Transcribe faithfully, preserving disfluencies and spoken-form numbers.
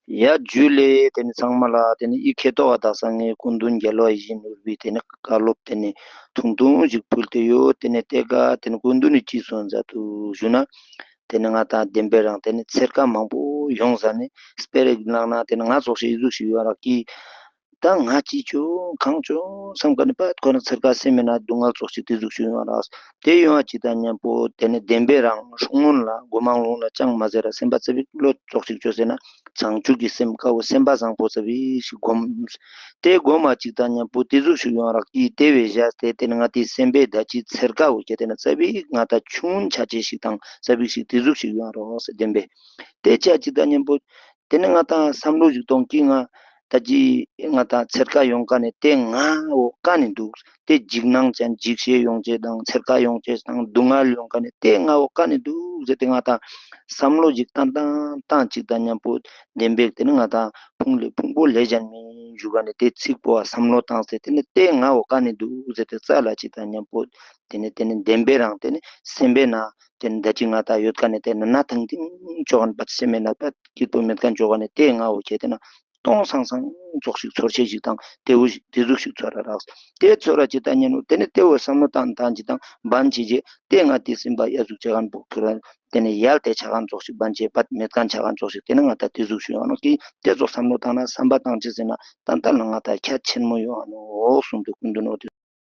ཡ་ཇུ་ལེ། ཏེ་ནེ་ཚང་མ་ལ་ཏེ་ནེ་ཨི་ཁེ་ཏོག་ག་དག་ས་ངའི་སྐུ་མདུན་རྒྱལ་བ་ཡིད་བཞིན་ནོར་བུའི་ཏེ་ནེ་བཀའ་སློབ་ཏེ་ནེ་ཐུང་ཐུང་ཞིག་ཕུལ་ཏེ་ཡོད། ཏེ་ནེ་ཏེ་ཀ་ཏེ་ནེ་སྐུ་མདུན་ནི་ཅི་གསུངས་མཛད་དུག་ཞུ་ན། ཏེ་ནེ་ང་དང་བདེན་པའི་རང་ཏེ་ནེ་ཚེར་ཀ་མང་པོ་ཡོང་ཟ་ནེ་སྤེ་ར་ཞིག་ལངས་ན་ཏེ་ནེ་ང་ཙོགས་ཤིག་ཨི་ཟུག་ཞིག་ཡོད་རག་གི། ད་ང་ཅི་ཅོ་གང་ཅོ་སམ་ཁན་ནི་པ་ཁོ་ན་ཚེར་ཀ་སེམས་མེད་ན་སྡུག་བསྔལ་ཙོགས་ཤིག་ཏེ་ཟུག་ཞིག་ཡོང་རག། ཏེ་ཡོང་བ་ཅིག་དང་ཉམ་པོ་ཏེ་ནེ་བདེན་པའི་རང་སྔོན་ལ་སྒོ་མང་ལུང་ལ་ཅང་མ་ཟེར་ར་སེམས་པ་ཙ་པིག་བློ་ཙོགས་ཤིག་ཅོས་ཟེར་ན་བྱང་ཆུབ་ཀྱི་སེམས་དཀར་པོ་སེམས་པ་བཟང་པོ་ཙ་པིག་ཞིག་སྒོམ། ཏེ་སྒོམ་བ་ཅིག་དང་ཉམ་པོ་ཏེ་ཟུག་ཞིག་ཡོང་རག་གི། ཏེ་བས་བཞག་སྟེ་ཏེ་ནེ་ང་ཏི་སེམས་པའི་ད་ཅི་ཚེར་ཀ་བོ་ཁྱེར་ཏེ་ན་ཙ་པིག་ང་ཏང་ཆུང་ཆ་ཅེས་ཤིག་དང་ཙ་པིག་ཞིག་ཏེ་ཟུག་ཞིག་ཡོང་རག་ཟེར་བདེན་པའི། ཏེ་ཆ་ཅིག་དང་ཉམ་པོ་ཏེ་ནེ་ང་ཏང་སམ་བློ་ཞིག་ཏོང་གི་ང་ད་ཅི་ང་ཏང་ཚེར་ཀ་ཡོང་ཀ་ནེ་ཏེ་ང་བོ་ཀ་ནེ་དུག། ཏེ་འཇིགས་སྣང་ཅན་འཇིགས་ཤེས་ཡོང་ཅེས་དང་ཚེར་ཀ་ཡོང་ཅེས་དང་སྡུག་བསྔལ་ཡོང་ཀ་ནེ་ཏེ་ང་བོ་ཀ་ནེ་དུག་ཟེར་ཏེ་ང་ཏང་སམ་བློ་ཞིག་ཏང་ཏང་ཏང་ཅིག་དང་ཉམ་པོ་བདེན་པའི་ཏེ་ནེ་ང་ཏང་ཕུང་ལས་ཕུང་པོ་ལས་གཞན་མིན་ཞུ་ཀ་ནེ་ཏེ་ཚིག་པོ་བ་སམ་བློ་ཏང་སྟེ་ཏེ་ནེ་ཏེ་ང་བོ་ཀ་ནེ་དུག་ཟེར་ཏེ་རྩ་ལ་ཅིག་དང་ཉམ་པོ་ཏེ་ནེ་ཏེ་ནེ་བདེན་པའི་རང་ཏེ་ནེ་སེམས་པའི་ནང་ཏེ་ནེ་ད་ཅི་ང་ཏང་ཡོད་ཀ་ནེ་ཏེ་ནེ་ན་ཐང་ཐིང་ཅོ་ཀ་ནེ་པ་སེམས་མེད་ན་པ་སྐྱིད་པོ་མེད་ཀ་ཅོ་ཀ་ནེ་ཏེ་ང་བོ་ཁྱེར་ཏེ་ན་སྟོང་སང་སང་ཙོགས་ཤིག་ཚོར་ཤེས་ཤིག་དང་ཏེ་བོ་ཞིག་ཏེ་ཟུག་ཞིག་ཚོར་ར་རག། ཏེ་ཚོར་ར་ཅིག་དང་ཉན་ནོ་ཏེ་ནེ་ཏེ་བོ་སམ་བློ་ཏང་ཏང་ཅིག་དང་བན་ཅིག་ཅེ་ཏེ་ང་ཏི་སེམས་པ་ཡ་ཟུག་ཆ་ཁན་པོ་ཁྱོད་ར་ཏེ་ནེ་ཡལ་ཏེ་ཆ་ཁན་ཙོགས་ཤིག་བན་ཅེ་པ་མེད་ཀ་ཆ་ཁན་ཙོགས་ཤིག་ཏེ་ནེ་ང་ཏང་ཏེ་ཟུག་ཞིག་ཡོང་ནོ་གི་ཏེ་ཙོགས་སམ་བློ་ཏང་ན་སམ་པ་ཏང་ཅེས་ཟེར་ན་ཏན་ཏན་ལ་ང་ཏང་ཁྱད་ཆེན་མོ་ཡོང་ནོ་འོག་གསུངས་ཏེ་སྐུ་མདུན་ནོ་ཏེ།